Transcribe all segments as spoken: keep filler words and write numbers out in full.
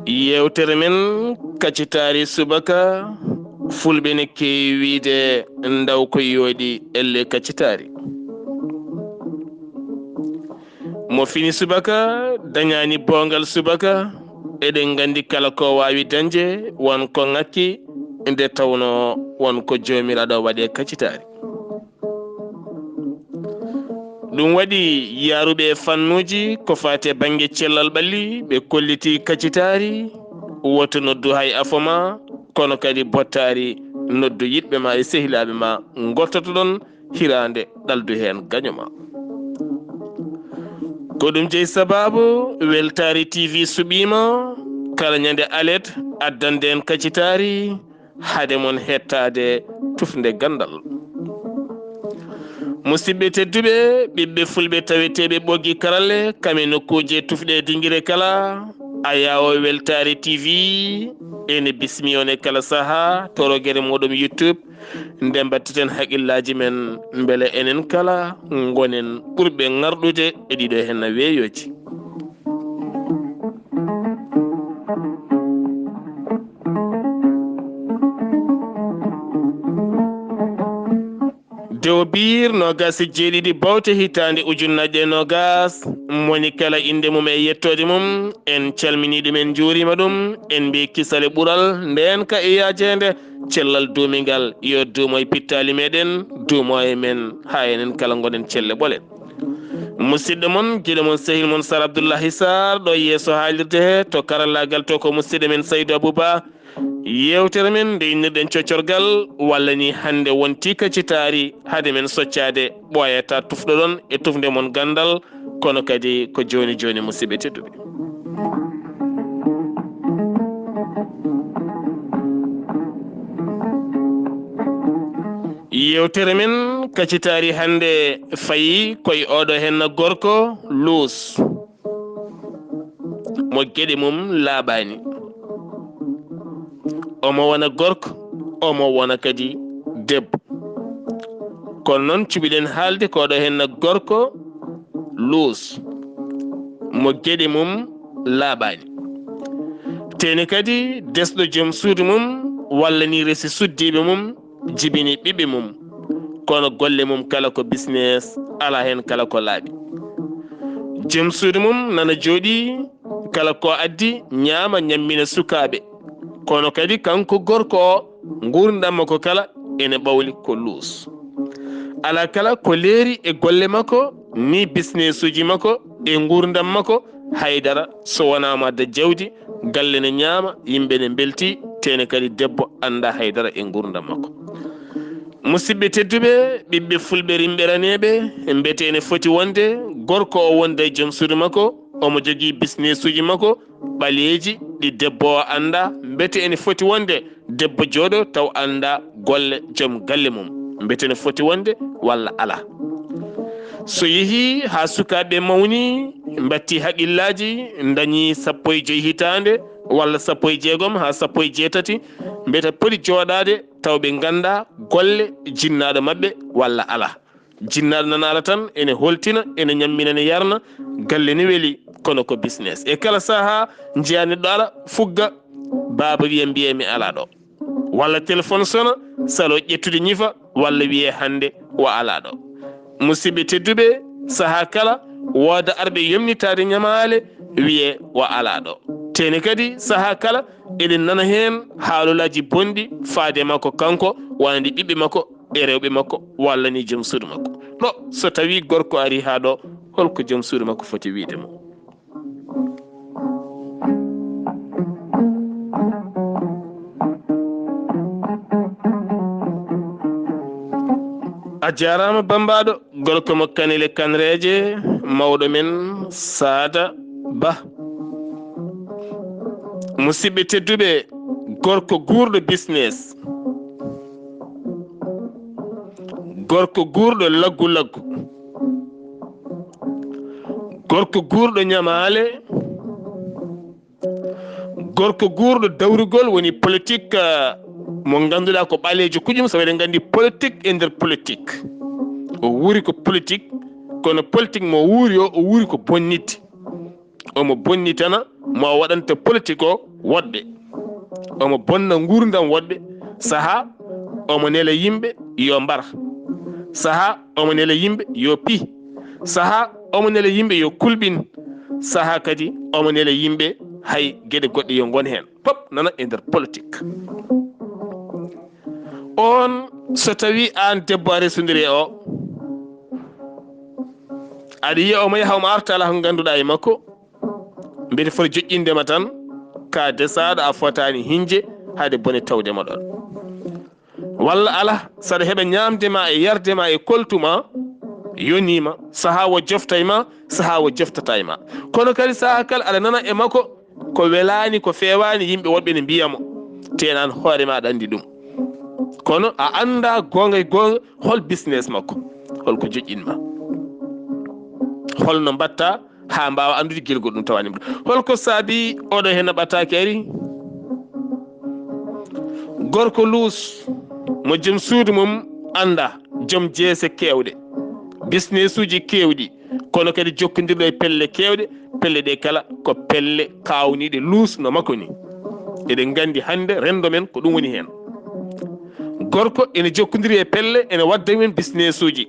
Yewtere men kacitaari subaka, fulɓe ne keewi wiide ndaw ko yooɗi elle kacitaari. Mo fini subaka dañaani boongal subaka, eɗen nganndi kala ko waawi dañde won ko ŋakki, nde tawnoo won ko Joomiraaɗo waɗi e kacitaari. Ɗum waɗi yaaruɓe e fannuuji ko faati e bannge cellal ɓalli ɓe kolliti kacitaari, woto noddu hay afo ma, kono kadi bottaari noddu yiɗɓe ma e sehilaaɓe ma ngottotoɗon hiraande ɗaldu heen gaño ma. Ko ɗum jeyi sabaabu Weltaari T V suɓiima kala ñande alet addande en kacitaari hade mon hettaade tufnde ganndal. Musidɓe tedduɓe, ɓiɓɓe fulɓe taweteeɓe ɓoggi karalle kam e nokkuuje tufɗe dingire kala, a yaawo Weltaari T V ene bismi on e kala saha to rogere muɗum YouTube, nde mbattiten haqillaaji men mbele enen kala ngonen ɓurɓe ŋarɗude e ɗiɗo henna weeyooji. Dewo biir noogaas e jeeɗiɗi bawte hitaande ujunnaje e noogaas, moni kala innde mum e yettoode mum, en calminii ɗum, en njuuriima ɗum, en mbii kisal e ɓural, ndeenka e yaajeende, cellal duumingal yo duumo e pittaali meɗen, duumo e men, haa enen kala ngonen celle ɓole. Musidɗo mon, giɗo mon, sehil mon Sar Abdullahi Sar, ɗo yeeso haalirde he, to karallaagal to ko musidɗo men Saydu Abuba. Yewtere men nde innirɗen coccorgal, walla ni hannde wonti kacitaari, hade men soccaade, ɓooyata tufɗoɗon e tufnde mon ganndal, kono kadi ko jooni jooni, musidɓe tedduɓe. Yewtere men kacitaari hannde fayi koye oɗo henna gorko luus, mo geɗe mum laaɓaani. Omo wona gorko, omo wona kadi debbo. Kono noon cuɓiɗen haalde ko oɗo henna gorko luus, mo geɗe mum laaɓaani. Tene kadi desɗo joom suudu mum, walla ni resi suddiiɓe mum, jibini ɓiɓɓe mum, kono golle mum kala ko business, alaa heen kala ko laaɓi. Joom suudu mum nana jooɗii, kala ko addi, ñaama, ñammina sukaaɓe. Kono kadi kanko gorko o, nguurndam makko kala ene ɓawli ko luus. Alaa kala ko leeri e golle makko, ni businessuuji makko, e nguurndam makko, haydara so wonaa mo adda jawdi, galle ne ñaama, yimɓe ne mbelti, tene kadi debbo anndaa haydara e nguurndam makko. Musidɓe tedduɓe, ɓiɓɓe fulɓe rimɓe raneeɓe, mbete ene foti wonde gorko o wonda e joom suudu makko, omo jogii businessuuji makko ɓaleeji ɗi debbo o anndaa, mbete ene foti wonde debbo jooɗo taw anndaa golle joom galle mum, mbete ene foti wonde walla alaa. So yehii haa sukaaɓe mawni, mbatti haqillaaji, ndañi sappo e joy hitaande, walla sappo e jeegom haa sappo e jeetati, mbete poti jooɗaade taw ɓe nganndaa golle jinnaaɗo maɓɓe walla alaa. Jinnaaɗo nanaala tan ene holtina, ene ñammina, ne yarna, galle ne weli, kono ko business. E kala sahaa njiyaa neɗɗo ara fugga, baaba wiya mbiye mi alaa ɗo. Walla téléphone sona, salo ƴettude ñifa, walla wiye hannde o alaa ɗo. Musidɓe tedduɓe, sahaa kala wooda arɓe yomnitaade ñamaale, wiye o alaa ɗo. Tene kadi sahaa kala eɗen nana heen haalolaaji bonɗi faade makko kanko, wonande ɓiɓɓe makko e rewɓe makko, walla ni joom suudu makko. Ɗo so tawii gorko arii haa ɗo, holko joom suudu makko foti wiide mo? A jaaraama bammbaaɗo, gorko mo Kanel e Kanreeje, mawɗo men Saada Bah. Musidɓe tedduɓe, gorko guurɗo business, gorko guurɗo laggu laggu, gorko guurɗo ñamaale, gorko guurɗo dawrugol woni politique, ah, mo ngannduɗaa ko ɓaleejo kuƴum, sabu eɗen nganndi politique e nder politique. O wuuri ko politique, kono politique mo wuuri o, o wuuri ko bonnitde. Omo bonnitana mo o waɗanta politique o, woɗɓe, omo bonna nguurndam woɗɓe. Sahaa omo nela yimɓe yo mbar, sahaa omo nela yimɓe yo pih, sahaa omo nela yimɓe yo kulɓin, sahaa kadi omo nela yimɓe hay geɗe goɗɗe yo ngon heen. Pop nana e nder politique. On so tawi aan debbo a resondiri e o, aɗa yiya omo yaha omo arta, alaa ko ngannduɗaa e makko, mbeɗa foti joƴƴinde ma tan, ka desaaɗo a fotaani hiñde, haade bone tawde ma ɗon. Walla alaa, saɗa heɓa ñaamde ma e yarde ma e koltu ma, yonii ma, sahaa o joftay ma, sahaa o joftataa e ma. Kono kadi sahaa kala aɗa nana e makko ko welaani, ko feewaani, yimɓe woɗɓe ne mbiya mo, te aan hoore ma aɗa anndi ɗum. Kono a anndaa goonga e goonga hol business makko, hol ko joƴƴin ma, hol no mbatta haa mbaawa anndude gila goɗɗum tawaani ɗum. Hol ko saabi oɗo heen naɓataake ari? Gorko luus mo joom suudu mum anndaa, joom jeese keewɗe, business uji keewɗi, kono kadi jokkondirɗo e pelle keewɗe, pelle ɗe kala ko pelle kaawniiɗe luus no makko ni. Eɗen nganndi hannde renndo men ko ɗum woni heen. Gorko ene jokkondiri e pelle, ene wadda men business uji.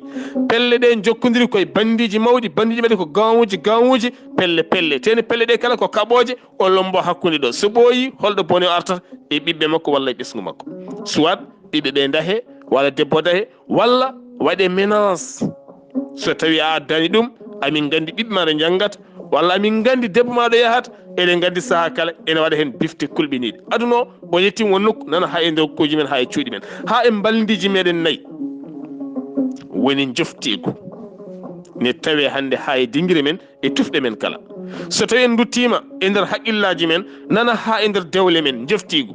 Pelle ɗe jokkondiri koye bandiiji mawɗi, bandiiji mbaɗi ko gawuuji, gawuuji, pelle, pelle. Teni pelle ɗe kala ko kaɓooje, o lombo hakkunde ɗo. So ɓooyi, holɗo bone o artata e ɓiɓɓe makko walla e ɓesngu makko? Soit ɓiɓɓe ɓe ndahe, walla debbo dahe, walla waɗe menace. So tawi a addani ɗum, amin nganndi ɓiɓɓe ma ɗo njanngata, walla amin nganndi debbo ma ɗo yahata, eɗen nganndi sahaa kala ene waɗa heen bifte kulɓiniiɗe. Aduna o, o yettiima won nokku, nana haa e nder nokkuuji men, haa e cuuɗi men, haa e mbalndiji meɗen nayi. Woni njoftiigu ne tawee hannde haa e dingire men, e tufɗe men kala. So tawi en nduttiima e nder haqqillaaji men, nana haa e nder dewle men, njoftiigu.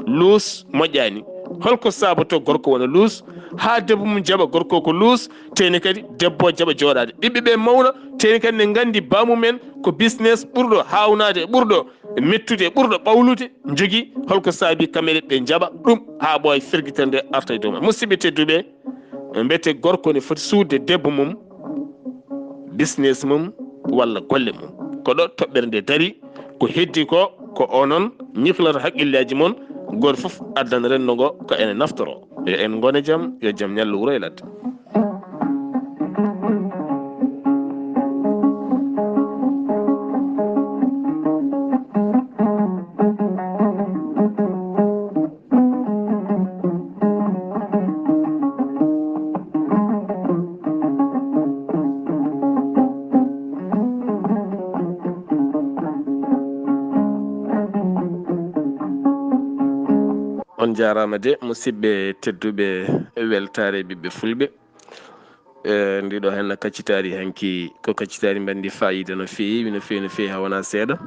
Luus moƴƴaani. Holko saabotoo gorko wona luus? Haa debbo mum jaɓa gorko ko luus, teni kadi debbo jaɓa jooɗaade. Ɓiɓɓe ɓe mawna, teni kadi ne nganndi baamumen ko business ɓurɗo haawnaade, ɓurɗo mettude, ɓurɗo ɓawlude njogii. Holko saabi kamɓe ɓe njaɓa ɗum haa ɓooya fergitere nde arta e dow ma? Musidɓe tedduɓe, mbete gorko ne foti suuɗde debbo mum, business mum, walla golle mum. Ko ɗo toɓɓere nde dari, ko heddi ko, ko onon ñiflata haqqillaaji mon, gooto fof addana renndo ngo ko ene naftoro. Yo en ngone jam, yo jam ñallu wuro e ladde. On jaaraama de, musidɓe tedduɓe, weltaare ɓiɓɓe fulɓe. E ndiɗo henna kaccitaari hanki, ko kaccitaari mbanndi faayiida no feewi, no feewi, no feewi, haa wonaa seeɗa.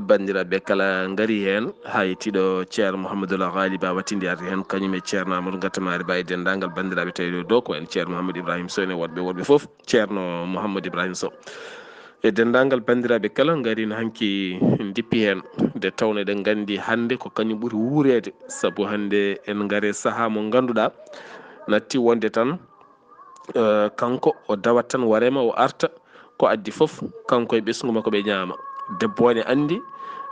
Banndiraaɓe kala ngari heen, haa yettiiɗo Ceerno Mouhamadoul Ghali Ba wattindi arde heen, kañum e Ceerno Amadou Gattamaari Ba e denndaangal banndiraaɓe tawi ɗo, ko en Ceerno Mouhamadou Ibrahima Sow, ene woɗɓe woɗɓe fof, Ceerno Mouhamadou Ibrahima Sow. E denndaangal banndiraaɓe kala ngari no hanki ndippi heen, nde tawnoo eɗen nganndi hannde ko kañum ɓuri wuureede, sabu hannde en ngari sahaa mo ngannduɗaa natti wonde tan, eh, kanko o dawat tan wareema o arta, ko addi fof kanko e ɓesngu makko ɓe ñaama. Debbo ne anndi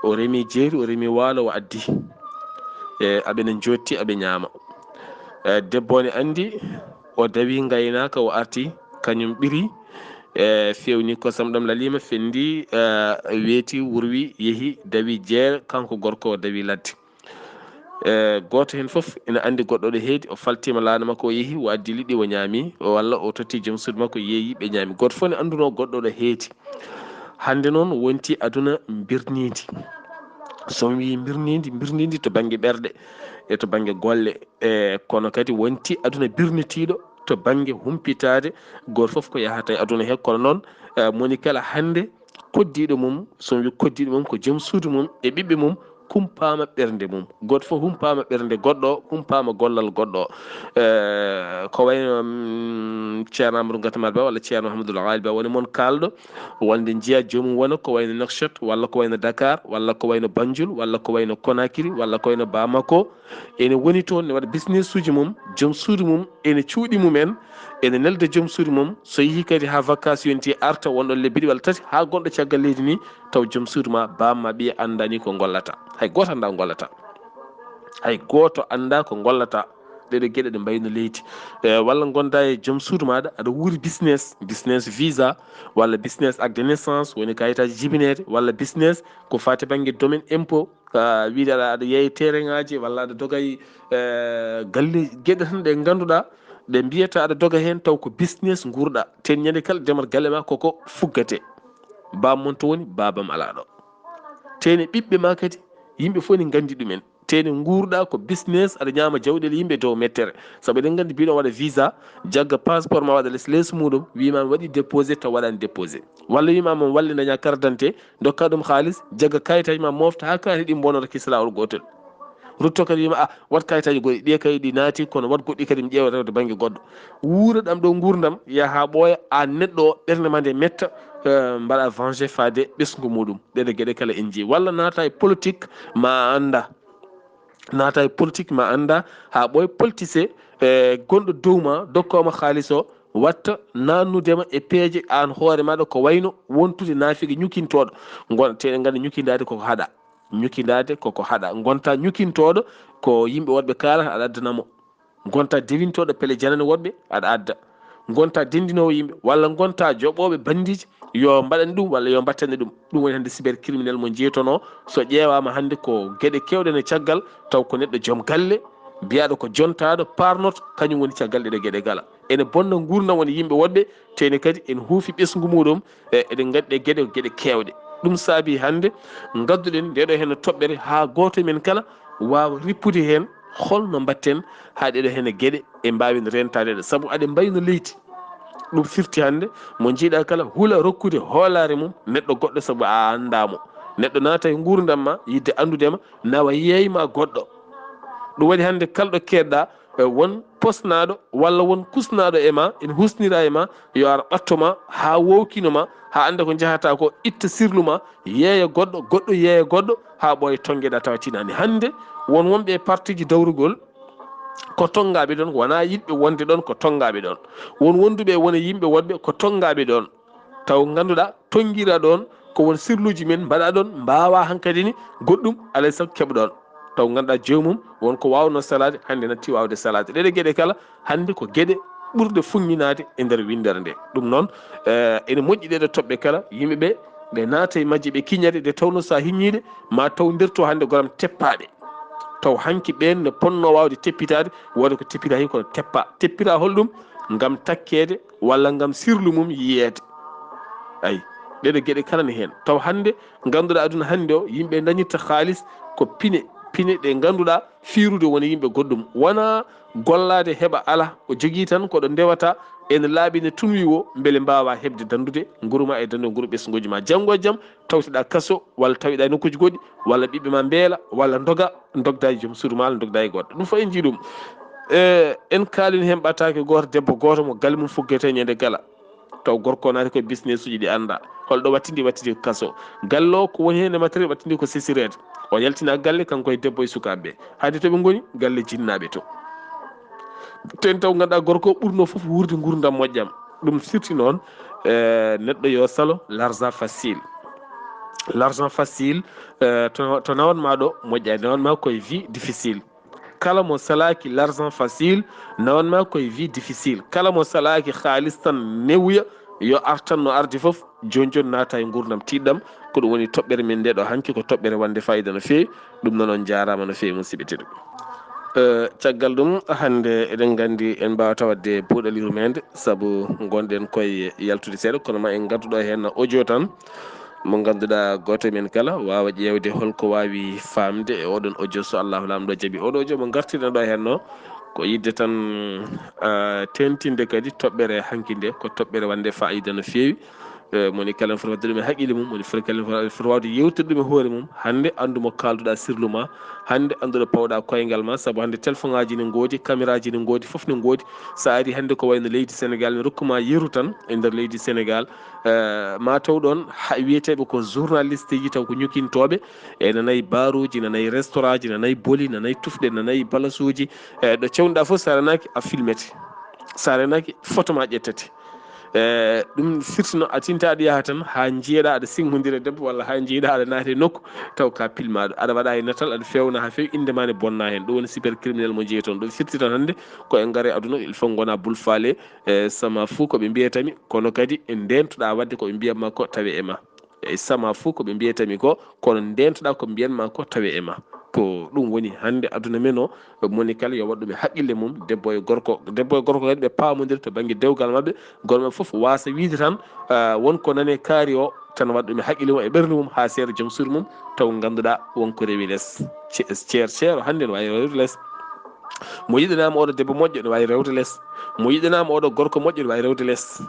o remi jeeri, o remi waalo, o addi. E aɓe ne njootti, aɓe ñaama. Eh, debbo ne anndi o dawi ngaynaaka, o arti, kañum ɓiri, eh, fewni kosam ɗam laliima, fendi, eh, weeti, wurwi, yehi, dawi jeere, kanko gorko o dawi ladde. Eh, gooto heen fof ina anndi goɗɗo ɗo heedi, o faltiima laana makko, o yehi, o addi liɗɗi, o ñaami, o, walla o totti joom suudu makko, yeeyi, ɓe ñaami. Gooto fof ne anndunoo goɗɗo ɗo heedi. Hannde noon wonti aduna mbirniindi. So mi wii mbirniindi, mbirniindi to bannge ɓerɗe e to bannge golle. E kono kadi wonti aduna birnitiiɗo to bannge humpitaade gooto fof ko yahata e aduna he. Kono noon, eh, moni kala hannde koddiiɗo mum, so mi wii koddiiɗo mum, ko joom suudu mum e ɓiɓɓe mum, kumpaama ɓernde mum. Gooto fof humpaama ɓernde goɗɗo o, humpaama gollal goɗɗo o. Eh, ko wayno, mm, Ceerno Amadou Gattamaari Ba walla Ceerno Mouhamadoul Ghali Ba woni mon kaalɗo, wonde njiya joomum wona ko wayno Nouakchott, walla ko wayno Dakar, walla ko wayno Banjul, walla ko wayno Conakry, walla ko wayno Bamako. Ene woni toon, ne waɗa business uji mum, joom suudu mum, ene cuuɗi mum en, ene nelda joom suudu mum, so yehi kadi haa vacances yonti, arta won ɗon lebbi ɗiɗi walla tati, haa gonɗo caggal leydi ni, taw joom suudu ma, baaba ma, ɓiya anndani ko gollata. Hay gooto annda ko gollata. Hay gooto annda ko gollata. Ɗeɗe geɗe ɗe mbayno leydi. E, walla gonda e joom suudu maɗa, aɗa wuuri business, business visa, walla business acte de naissance, woni kayitaji jibinede, walla business ko fati banggue domaine impôt, ka wiide aɗa, aɗa yeeya terrain ngaji, walla aɗa dogay, e, galle, geɗe tan ɗe ganduɗa, ɗe mbiyata aɗa doga hen, taw ko business nguurɗa. Ten ñande kala demal galle ma koko fuggate. Bamum to woni, babam ala ɗo. Tene ɓiɓɓe ma kadi, yimɓe fof ne gandi ɗumen. Tene nguurɗa ko business, aɗa ñaama jawɗele yimɓe dow mettere. Sabu eɗen nganndi, mbiɗo waɗa visa, jagga passeport ma, waɗa les les muɗum, wima mi waɗi déposé, taw waɗani déposé. Walla wima mon walle daña carte d'identité, dokka ɗum haalis, jagga kayitaji ma, mofta haa kayitaji ɗi mbonora, kisa laawol gotel. Rutto kadi wima, ah, wat kayitaji goɗɗi, ɗiya kay ɗi naati, kono wat goɗɗi kadi mi ƴeewa rewde bannge goɗɗo. Wuura ɗam ɗo nguurndam, yaha ɓooya, aan neɗɗo o, ɓernde ma nde metta, eh, mbaɗa venger faade ɓesngu muɗum. Ɗeɗe geɗe kala en njii. Walla naata e politique, ma a annda. Naata e politique ma annda, haa ɓooy politicien, e, gonɗo dow ma, dokkoma haalis o, watta nannudema e peeje aan hoore maɗa, ko wayno wontude naafiiqe ñukintoɗo. Gon-, te eɗen nganndi ñukindaade koko haɗa. Ñukindaade koko haɗa. Gonta ñukintoɗo ko yimɓe woɗɓe kaalata, aɗa addana mo. Gonta dewintoɗo pele janane woɗɓe, aɗa adda. Gonta dendinowo yimɓe, walla gonta joɓoɓe bandiji, yo mbaɗan ɗum, walla yo mbattane ɗum. Ɗum woni hannde cybercriminel mo jeytono. So ƴeewama hannde, ko geɗe kewɗe ne caggal, taw ko neɗɗo joom galle, biyaɗo ko jontaɗo, parnoto, kañum woni caggal ɗeɗe geɗe kala. Ene bonna nguurndam woni yimɓe woɗɓe, tene kadi ene huufi ɓesngu muɗum, e eɗen nganndi ɗe geɗe, geɗe kewɗe. Ɗum saabi hannde ngadduɗen ndeɗo heen toɓɓere, haa gooto men kala waawa rippude heen holno mbatten haa ɗeɗo heen geɗe e mbaawen rentaade ɗe, sabu aɗe mbayno leydi. Ɗum firti hannde, mo njiiɗa kala hula rokkude hoolaare mum neɗɗo goɗɗo, sabu a anndaa mo. Neɗɗo naata e nguurndam ma, yidde anndude ma, nawa yeeyma goɗɗo. Ɗum waɗi hannde, kala ɗo keedɗa, e, won posnaaɗo walla won kusnaaɗo e ma, ene husnira e ma, yo ar ɓatto ma haa wowkino ma, haa annda ko njahata ko, itta sirlu ma, yeeya goɗɗo, goɗɗo yeeya goɗɗo, haa ɓooya tonngeɗa tawa tinaani. Hannde won wonɓe e partiji dawrugol, ko tonngaɓe ɗon, wona yiɗɓe wonde ɗon, ko tonngaɓe ɗon. Won wonduɓe wona yimɓe woɗɓe, ko tonngaɓe ɗon. Taw ngannduɗa, tonngira ɗon, ko won sirluji men mbaɗa ɗon, mbawa hankadi ni goɗɗum, alay sago keɓa ɗon. Taw ngannduɗa joomum won ko wawno salade, hannde natti wawde salade. Ɗeɗe geɗe kala, hannde ko geɗe ɓurɗe funŋinaade e nder winndere nde. Ɗum noon, eh, ene moƴƴi ɗeɗe toɓɓe kala, yimɓe ɓe, ɓe naata e majje, ɓe kiññade, nde tawno sa hiññiiɗe, ma taw nder to hannde goram teppaɓe. Taw hanki ɓeen no ponno wawde teppitaade, wooda ko teppita heen kono teppa. Teppita holɗum? Ngam takkeede walla ngam sirlu mum yiyeede. Ay, ɗeɗe geɗe kala ne heen. Taw hannde, ngannduɗa aduna hannde o, yimɓe dañirta haalis ko pine, pine ɗe ngannduɗa fiirude wona yimɓe goɗɗum. Wona gollaade heɓa ala, o jogii tan ko ɗo ndewata, ene laaɓi ne tunwi o, mbele mbaawa heɓde danndude nguru ma e danndude nguru ɓesnguuji ma. Janngo e jam, tawteɗa kaso, walla tawiɗa e nokkuuji goɗɗi, walla ɓiɓɓe ma mbeela, walla ndoga, ndogda e joom suudu ma, walla ndogda e goɗɗo. Ɗum fof en njii ɗum. E, en kaalini heen ɓataake gooto, debbo gooto mo galle mum fuggete ñande gala. Taw gorko o naati koye business uji ɗi annda. Holɗo wattindi? Wattindi ko kaso. Galle o ko woni heen e matériel wattindi ko sesireede. O yaltina galle kanko e debbo e sukaaɓe ɓe. Hade to ɓe ngoni? Galle jinnaaɓe to. Ten taw ngannduɗaa gorko o ɓurno fof wuurde nguurndam moƴƴam. Ɗum sirti noon, eh, neɗɗo yo salo l'argent facile. L'argent facile, eh, to, to nawan ma ɗo moƴƴa, nawan ma koye vie difficile. Kala mo salaaki l'argent facile, nawan ma koye vie difficile. Kala mo salaaki haalis tan newuya, yo artan no ardi fof, jooni jooni naata e nguurndam tiiɗɗam. Ko ɗum woni toɓɓere men nde ɗo hanki, ko toɓɓere wonde fayida no feewi. Ɗum noon on njaaraama no feewi, musidɓe tedduɓe. Eh, caggal ɗum, hannde eɗen nganndi en mbaawata waɗde buuɗal yurmeende, sabu ngonɗen koye yaltude seeɗa, kono ma en ngaddu ɗo heen audio tan, mo ngannduɗaa gooto e men kala waawa ƴeewde holko waawi faamde e oɗon audio, so Allahu Laamɗo jaɓi. Oɗo audio mo ngartirɗen ɗo heen no, ko yiɗde tan, eh, teentinde kadi toɓɓere hanki nde, ko toɓɓere wonde fayida no feewi. Eh, moni kala ne foti waɗde ɗum e haqqille mum, moni foti kala ne foti waawde yewtidde ɗum e hoore mum. Hannde anndu mo kaalduɗaa sirlu ma, hannde anndu ɗo pawɗaa koyngal ma, sabu hannde téléphone aji ne ngoodi, caméra ji ne ngoodi, fof ne ngoodi. So a ari hannde ko wayno leydi Sénégal, mi rokkuma yeru tan e nder leydi Sénégal, eh, ma taw ɗoon ha-, wiyeteeɓe ko journaliste ji, taw ko ñukintooɓe, e nanay baaruuji, nanay restaurant ji, nanay boli, nanay tufɗe, nanay balasuuji, eh, ɗo cewnuɗaa fof so a ranaaki a filmete. So a reenaaki, photo ma ƴettete. E, ɗum firti no a tinta aɗa yaha tan haa njiyeɗaa aɗa sinngodira e debbo, walla haa njiyeɗaa aɗa naata e nokku, taw ka pilmaaɗo. Aɗa waɗa e natal, aɗa feewna haa feewi, innde ma ne bonna heen. Ɗum woni cybercriminel mo njiyeten. Ɗum firti tan hannde ko en ngare aduna, il faut ngona bul faale, e, sama fuu ko ɓe mbiyata mi, kono kadi e ndeentoɗaa waɗde ko ɓe mbiyat ma ko tawe e ma. E sama fuu ko ɓe mbiyata mi ko, kono ndeentoɗaa ko ɓe mbiyat ma ko tawe e ma. Ko ɗum woni hannde aduna men o, moni kala yo waɗ ɗum e haqqille mum, debbo e gorko. Debbo e gorko kadi ɓe paamondira to bannge dewgal maɓɓe, gooto maɓɓe fof waasa wiide tan, ah, won ko nani e kaari o, tan waɗ ɗum e haqqille mum, e ɓernde mum, haa seeɗa joom suudu mum, taw ngannduɗaa won ko rewi les. Ce-, ceer, ceero hannde no waawi rewde les. Mo yiɗanaama oɗo debbo moƴƴo no waawi rewde les. Mo yiɗanaama oɗo gorko moƴƴo no waawi rewde les.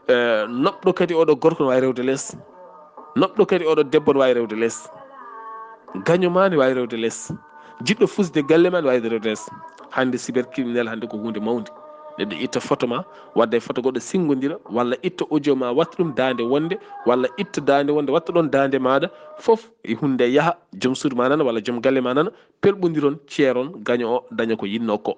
Eh, noɓɗo kadi oɗo gorko no waawi rewde les. Noɓɗo kadi oɗo debbo no waawi rewde les. Gaño ma ne waawi rewde les. Jiɗɗo fusde galle ma ne waawi rewde les. Hannde cybercriminel, hannde ko huunde mawnde. Neɗɗo itta photo ma, wadda e photo goɗɗo sinngodira, walla itta audio ma, watta ɗum daande wonde, walla itta daande wonde, watta ɗon daande maaɗa, fof e huunde yaha, joom suudu ma nana, walla joom galle ma nana, pelɓondiron, ceeron, gaño o daña ko yinnoo ko.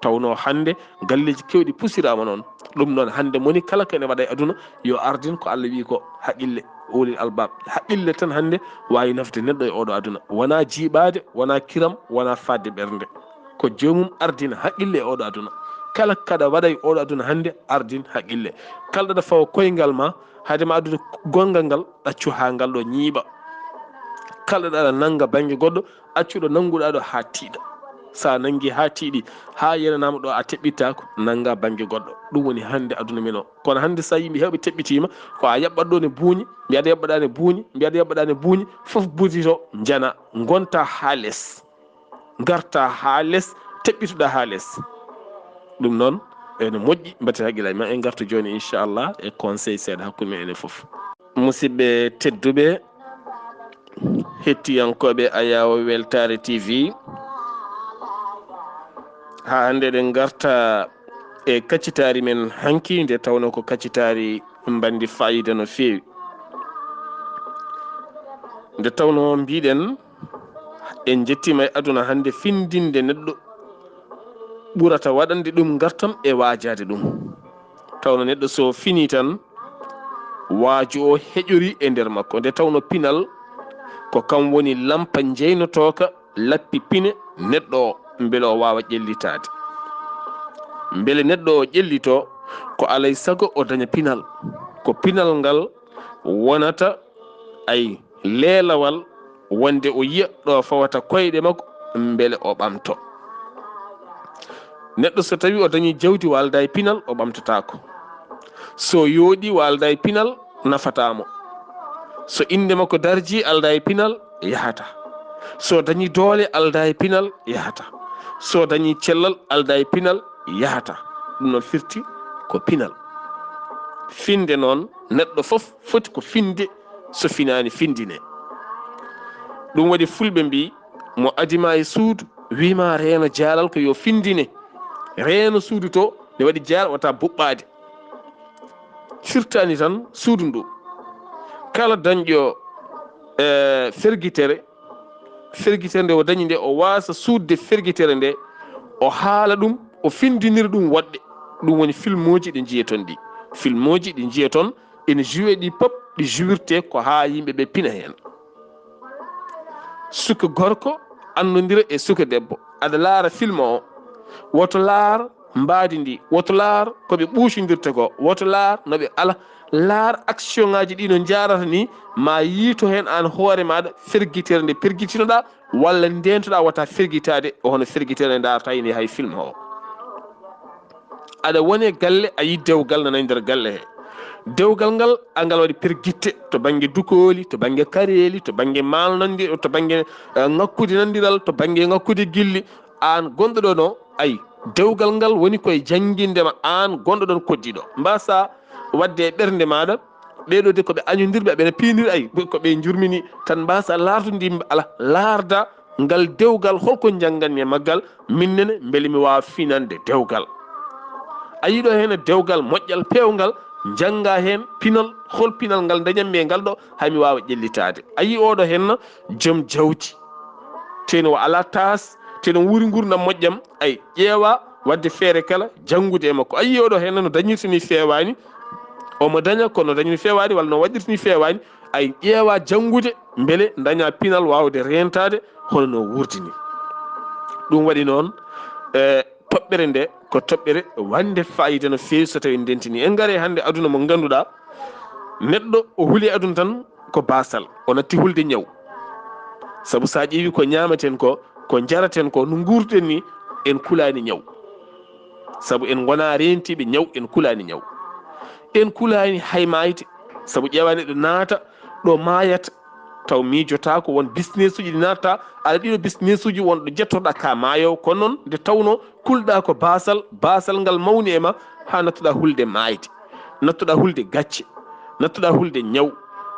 Tawnoo hannde galleeji keewɗi pusiraama noon. Ɗum noon, hannde moni kala ko ene waɗa e aduna, yo ardin ko Allah wiyi ko, haqqille, ulil albab. Haqqille tan hannde waawi nafde neɗɗo e oɗo aduna. Wonaa jiiɓaade, wonaa kiram, wonaa fadde ɓernde. Ko joomum ardina haqqille e oɗo aduna. Kala kaɗa waɗa e oɗo aduna hannde, ardin haqqille. Kala ɗaɗa fawa koyngal ma, hade ma addude gonngal ngal, ɗaccu haa ngal ɗo ñiiɓa. Kala ɗaɗa nannga bannge goɗɗo, accu ɗo nannguɗaa ɗo haa tiiɗa. So a nanngi haa tiiɗi, haa yenanaama ɗo a teɓɓittaako, nannga bannge goɗɗo. Ɗum woni hannde aduna men o. Kono hannde so yimɓe heewɓe teɓɓitiima, ko a yaɓɓat ɗo ne buuñi, mbiyaɗa yaɓɓaɗaa ne buuñi, mbiyaɗa yaɓɓaɗaa ne buuñi, fof budito njana, ngonta haa les. Ngarta haa les, teɓɓituɗa haa les. Ɗum noon, ene moƴƴi, mbaɗten hakkillaaji ma. En ngartu jooni, inchallah, e conseil seeɗa hakkunde men enen fof. Musidɓe tedduɓe, hettiyankooɓe Ayaawo Weltaare T V, haa hannde eɗen ngarta e kaccitaari men hanki, nde tawnoo ko kaccitaari mbanndi faayiida no feewi. Nde tawnoo mbiɗen, en njettiima e aduna hannde, findinde neɗɗo ɓurata waɗande ɗum ngartam e waajaade ɗum. Tawnoo neɗɗo so finii tan, waaju o heƴorii e nder makko. Nde tawnoo pinal ko kam woni lampa njeynotooka lappi pine neɗɗo o, mbele o waawa ƴellitaade. Mbele neɗɗo o ƴellitoo, ko alay sago o daña pinal. Ko pinal ngal wonata ay leelawal wonde o yiya ɗo fawata koyɗe makko, mbele o ɓamto. Neɗɗo so tawi o dañi jawdi, o aldaa e pinal, o ɓamtotaako. So yooɗi, o aldaa e pinal, nafataa mo. So innde makko darji, aldaa e pinal, yahata. So dañi doole, aldaa e pinal, yahata. So dañi cellal, aldaa e pinal, yahata. Ɗum noon firti ko pinal. Finde noon, neɗɗo fof foti ko finde, so finaani findine. Ɗum waɗi fulɓe mbii, mo adima e suudu, wiima reeno jaalal ko yo findine. Reeno suudu to, ne waɗi jaal wata buɓɓaade. Firtaani tan suudu ndu. Kala dañɗo, eh, fergitere, fergitere nde o dañi nde, o waasa suuɗde fergitere nde, o haala ɗum, o findinira ɗum woɗɗe. Ɗum woni filmuuji ɗi njiyaton ɗi. Filmuuji ɗi njiyaton, ene joué ɗi pop, ɗi jouirte ko haa yimɓe ɓe pina heen. Suka gorko anndondira e suka debbo. Aɗa laara film o, woto laar mbaadi ndi, woto laar ko ɓe ɓuucindirta ko, woto laar no ɓe ala, laar action ŋaaji ɗi no njaarata ni, ma yiito heen aan hoore maaɗa fergitere nde pergitinoɗaa, walla ndeentoɗaa wata fergitaade, hono fergitere nde ndaarata ni hay film o. Aɗa wone galle, a yi dewgal nana e nder galle he. Dewgal ngal, a ngal waɗi pergitte to bannge dukooli, to bannge kareeli, to bannge maalnandi-, to bannge, eh, ŋakkude nandiral, to bannge ŋakkude gilli. Aan gonɗo ɗo no, ay, dewgal ngal woni koye jannginde ma, aan gonɗo ɗon koddiɗo. Mbasa waɗde e ɓernde maaɗa, ɓeeɗo de ko ɓe añondirɓe, ɓe no piiniri, ay, ko ɓe njurmini tan, mbasa laartude, ala, laarda ngal dewgal, holko njannganmi e maggal, min nene, mbele mi waawa finande dewgal. A yiɗo heen dewgal moƴƴal, peewngal, njannga heen pinal, hol pinal ngal ndañammi e ngal ɗo, hay mi waawa ƴellitaade. A yii oɗo heen joom jawdi, teno o alaa taas, teno wuuri nguurndam moƴƴam, ay, ƴeewa waɗde feere kala janngude e makko. A yii oɗo heen no dañirta ni feewaani, omo daña kono dañi ni feewaani walla no waɗirta ni feewaani. Ay ƴeewa janngude mbele daña pinal waawde reentaade hono no wuurdi ni. Ɗum waɗi noon, e, toɓɓere nde ko toɓɓere wande fayida no feewi so tawi ndentini. En ngare hannde aduna mo ngannduɗaa neɗɗo o huli aduna tan ko baasal, o natti hulde ñaw. Sabu so a ƴeewi ko ñaamaten ko, ko njaraten ko, no nguurɗen ni, en kulaani ñaw. Sabu en ngona reentiiɓe ñaw, en kulaani ñaw. En kulaani hay maayde, sabu ƴeewa neɗɗo naata ɗo maayata, taw miijotaako won business uji ɗi natta, aɗa ɗiɗo business uji won ɗo jettoɗa ka maayo, kono noon nde tawno kulɗa ko baasal, baasal ngal mawni e ma, haa nattuɗa hulde maayde, nattuɗa hulde gacce, nattuɗa hulde ñaw,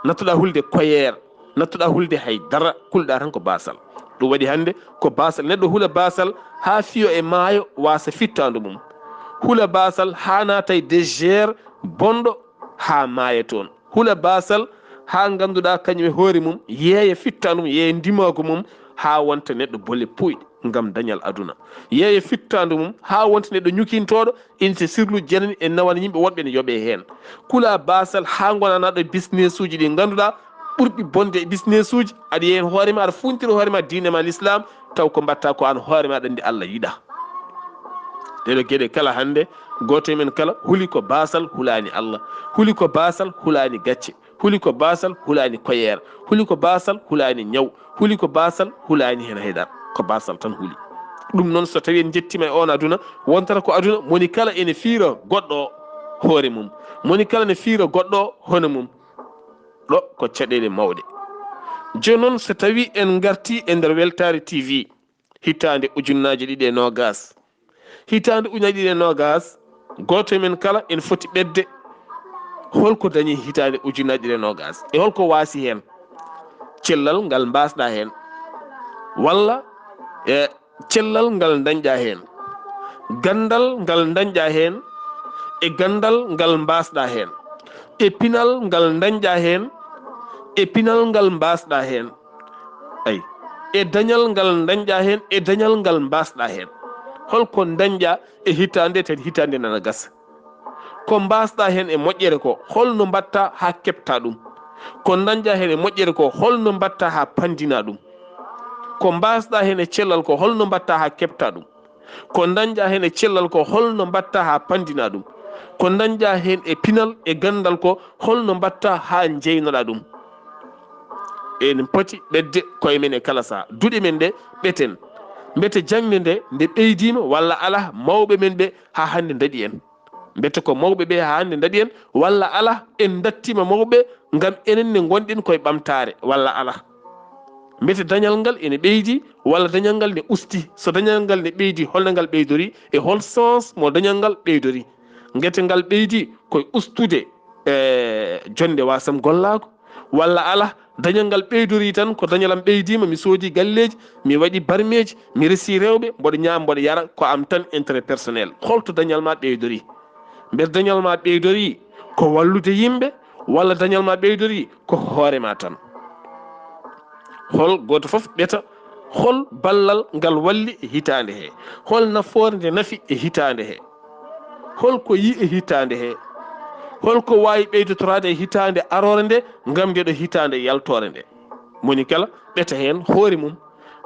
nattuɗa hulde koyeer, nattuɗa hulde hay dara, kulɗa tan ko baasal. Ɗum waɗi hannde ko baasal, neɗɗo hula baasal haa fiyo e maayo wasa fittaandu mum. Hula baasal haa naata e désert bonɗo haa maaya toon. Hula baasal haa ngannduɗaa kañum e hoore mum yeeya fittaandu mum, yeeya ndimaagu mum haa wonta neɗɗo bolle puyɗe ngam dañal aduna. Yeeya fittaandu mum haa wonta neɗɗo ñukintooɗo, ina so sirlu jenani e nawana yimɓe woɗɓe ne yoɓee heen. Kula baasal haa ngonanaɗo e business uji ɗi ngannduɗaa ɓurɗi bonde e business uji, aɗa yeeya heen hoore ma, aɗa fuuntira hoore ma diine ma l'islam, taw ko mbatta ko aan hoore ma ɗanndi Allah yiɗa. Ɗeɗo geɗe kala hannde, gooto e men kala huli ko baasal hulaani Allah, huli ko baasal hulaani gacce, huli ko baasal hulaani koyeer, huli ko baasal hulaani ñaw, huli ko baasal hulaani heen haydara, ko baasal tan huli. Ɗum noon so tawi en njettima e oon aduna, wontata ko aduna moni kala ene fiira goɗɗo o hoore mum, moni kala ne fiira goɗɗo o hono mum. Ɗo ko caɗeele mawɗe. Jooni noon so tawi en ngarti e nder Weltaare T V, hitaande ujunnaaje ɗiɗi e noogaas. Hitaande ujunnaaje ɗiɗi e noogaas, gooto e men kala ene foti ɓetde holko dañi hitaande ujunnaaje ɗiɗi e noogaas. E holko waasi heen? Cellal ngal mbaasɗa heen. Walla e cellal ngal dañɗa heen. Ganndal ngal dañɗa heen. E ganndal ngal mbaasɗa heen. E pinal ngal dañɗa heen. E pinal ngal mbaasɗa heen. Ay, e dañal ngal dañɗa heen, e dañal ngal mbaasɗa heen. Holko dañɗa e hitaande, tawi hitaande nana gasa? Ko mbaasɗa heen e moƴƴere ko, holno mbaɗta haa keɓta ɗum? Ko dañɗa heen e moƴƴere ko, holno mbaɗta haa panndina ɗum? Ko mbaasɗa heen e cellal ko, holno mbaɗta haa keɓta ɗum? Ko dañɗa heen e cellal ko, holno mbaɗta haa panndina ɗum? Ko dañɗa heen e pinal e ganndal ko, holno mbaɗta haa njeynoɗa ɗum? Eɗen poti ɓetde koye men e kala saha. Duɗe men ɗe ɓeten. Mbete jaŋde nde, nde ɓeydiima walla alaa, mawɓe men ɓe haa hannde ndaɗi en? Mbete ko mawɓe ɓe haa hannde ndaɗi en, walla alaa, en ndattiima mawɓe ngam enen ne ngonɗen koye ɓamtaare, walla alaa? Mbete dañal ngal ene ɓeydi, walla dañal ngal ne usti? So dañal ngal ne ɓeydi, holno ngal ɓeydori? E hol sens mo dañal ngal ɓeydori? Ngete ngal ɓeydi koye ustude, e, jonnde wasam gollaago, walla alaa, dañal ngal ɓeydori tan ko dañal am ɓeydiima, mi soodi galleeji, mi waɗi barmeeji, mi resi rewɓe, mboɗo ñaama, mboɗo yara, ko am tan intérêt personnel. Holto dañal ma ɓeydori? Mbete dañal ma ɓeydori ko wallude yimɓe, walla dañal ma ɓeydori ko hoore ma tan? Hol gooto fof ɓeta hol ballal ngal walli e hitaande he? Hol nafoore nde nafi e hitaande he? Hol ko yi e hitaande he? Hol ko waawi ɓeydotoraade e hitaande aroore nde ngam nde ɗo hitaande yaltoore nde? Moni kala ɓeta heen hoore mum,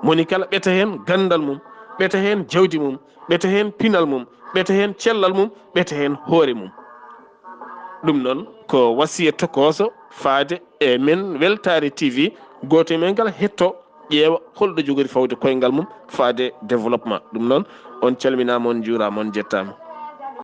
moni kala ɓeta heen ganndal mum, ɓeta heen jawdi mum, ɓeta heen pinal mum, ɓeta heen cellal mum, ɓeta heen hoore mum. Ɗum noon ko wasiya tokooso faade e men Weltaare T V, gooto e men kala hetto ƴeewa holɗo jogori fawde koyngal mum faade développement. Ɗum noon on calminaama, on njuuraama, on njettaama.